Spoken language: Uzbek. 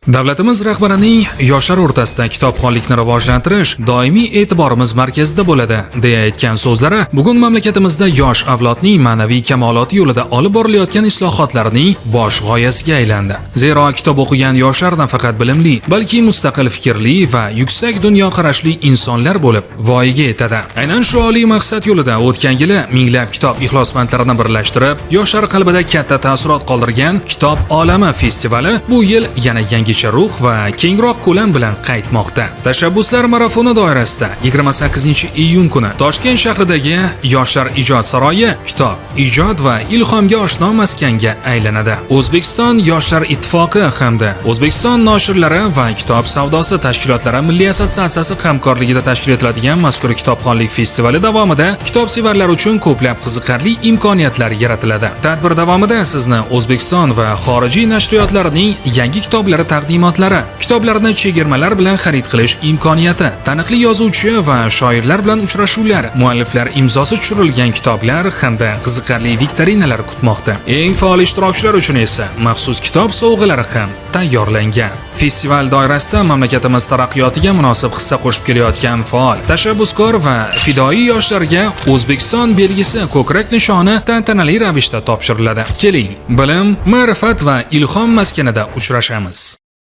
Davlatimiz rahbarining "Yoshlar o'rtasida kitobxonlikni rivojlantirish doimiy e'tiborimiz markazida bo'ladi", deya aytgan so'zlari bugun mamlakatimizda yosh avlodning ma'naviy kamoloti yo'lida olib borilayotgan islohotlarning bosh g'oyasiga aylandi. Zero kitob o'qigan yoshlar nafaqat bilimli, balki mustaqil fikrli va yuksak dunyoqarashli insonlar bo'lib voyaga yetadi. Aynan shu oliy maqsad yo'lida o'tgan yili minglab kitob ixlosmandlarini birlashtirib, yoshlar qalbida katta taassurot qoldirgan Kitob olami festivali bu yil yana yangicha ruh va kengroq ko'lam bilan qaytmoqda. Tashabbuslar marafoni doirasida 28 iyun kuni Toshkent shahridagi Yoshlar ijod saroyi kitob, ijod va ilhomga oshno maskanga aylanadi. O'zbekiston Yoshlar ittifoqi hamda O'zbekiston noshirlari va kitob savdosi tashkilotlari milliy assotsiatsiyasi hamkorligida tashkil etiladigan mazkur kitobxonlik festivali davomida kitobsevarlar uchun ko'plab qiziqarli imkoniyatlar yaratiladi. Tadbir davomida sizni O'zbekiston va xorijiy nashriyotlarining yangi kitoblari taqdimotlari, kitoblarni chegirmalar bilan xarid qilish imkoniyati, taniqli yozuvchi va shoirlar bilan uchrashuvlar, mualliflar imzosi tushirilgan kitoblar hamda qiziqarli viktorinalar kutmoqda. Eng faol ishtirokchilar uchun esa maxsus kitob sovg'alari ham tayyorlangan. Festival doirasida mamlakatimiz taraqqiyotiga munosib hissa qo'shib kelayotgan faol, tashabbuskor va fidoyi yoshlarga O'zbekiston belgisi ko'krak nishoni tantanali ravishda topshiriladi. Keling, bilim, ma'rifat va ilhom maskanida uchrashamiz.